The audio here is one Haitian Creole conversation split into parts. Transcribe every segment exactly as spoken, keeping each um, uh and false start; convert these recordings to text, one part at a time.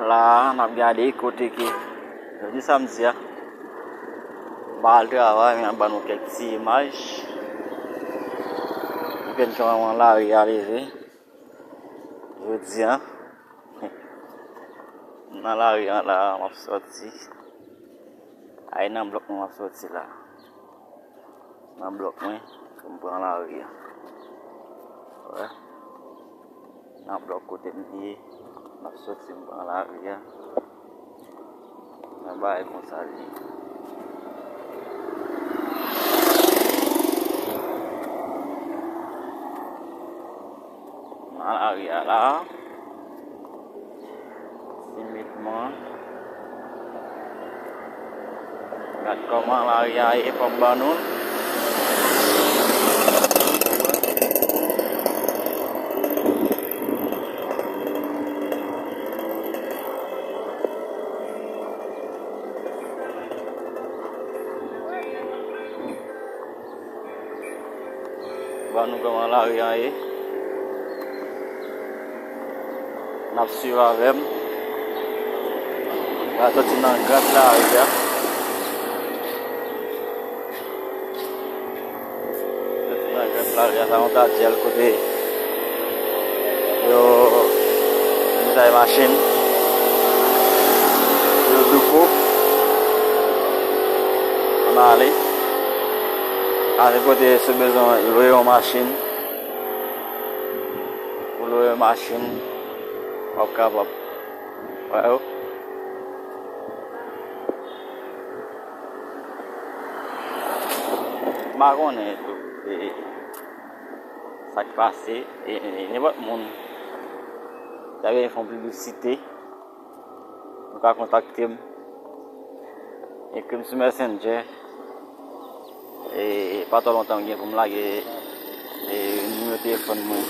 La a, n ap gade kote ke jodi samdi a, m pa al travay, men m ap ban nou kèk ti imaj pou ke n kòman lari a leve jodi a. M nan lari a la, m ap sòti. A, e nan blòk mwen m ap sòti la. Nan blòk mwen, pou m pran lari a. Wè. Nan blòk kote m ye, m ap sòti, m pran lari a. Nan bagay konsa l ye. Nan lari a la. Timidman. Gad kòman lari a ye, fò m ban nou l. Ban nou kòman lari a ye. N ap swiv avè m. N a sòti nan grand lari a. Sòti nan grand lari a, sa yon tatyèl kote yo netwaye machin, yo douko. Ann ale. A se kote si w bezwen lwe yon machin, ou lwe machin, w ap kapab. Wè yo. M pa konnen tou, e, sa k pase, e, e, nenpòt moun ta vle fè yon piblisite, ou ka kontakte m. Ekri m sou Messenger. E pa twò lontan m gen pou m lage, e, nimewo telefòn mwen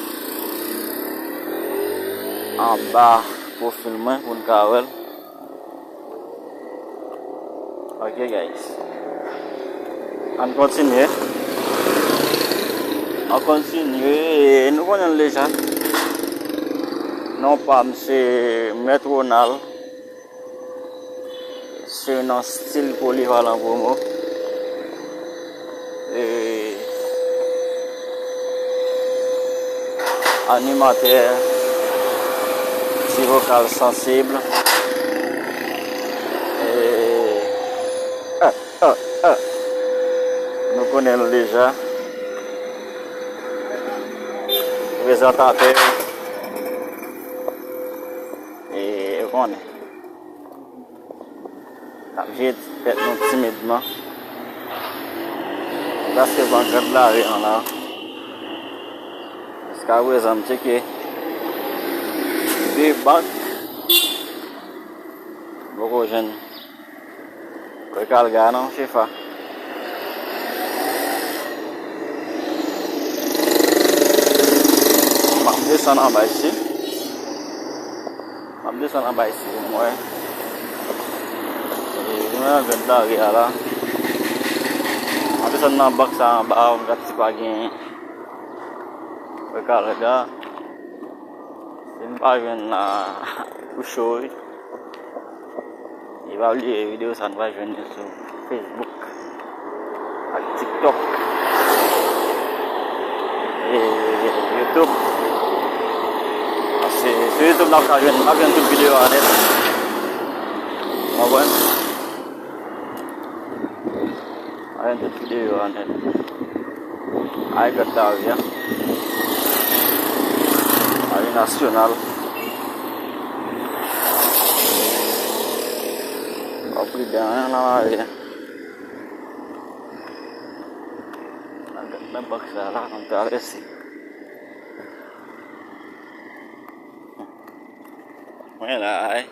anba pwofil mwen pou n ka wè l. Ok, guys. Ann kontinye. Ann kontinye. E nou konnen l deja. Non pa m se Mèt Ronald. Se nan stil Polivalan Promo. E, animatè, ti vokal sansib. E, ah, ah, ah. Nou konnen l deja. Prezantatè. E, ou konnen. N ap jete tèt nou timidman. Paske ban gad lari an la. Jiskaprezan, m tcheke de bank. M poko jwenn rekalga non, Chefa. M ap desann anba isi. M ap desann anba isi pou m wè. E, nou nan gad lari a la. M ap desann nan bank sa anba, m gad si pa gen rekalga. Si m pa jwenn la, pou cho, wi. E pa bliye videyo sa nou va jwenn li sou Facebook ak TikTok e YouTube. Paske sou YouTube n ap ka jwenn, n ap jwenn tout videyo a nèt. Ou konprann? N ap jwenn tout videyo a nèt. Ay, gad lari a. Lari nasyonal. W ap pridan, hein, nan lari a. Nan, nan bank sa la, n ap travèse. Mwen la, ay.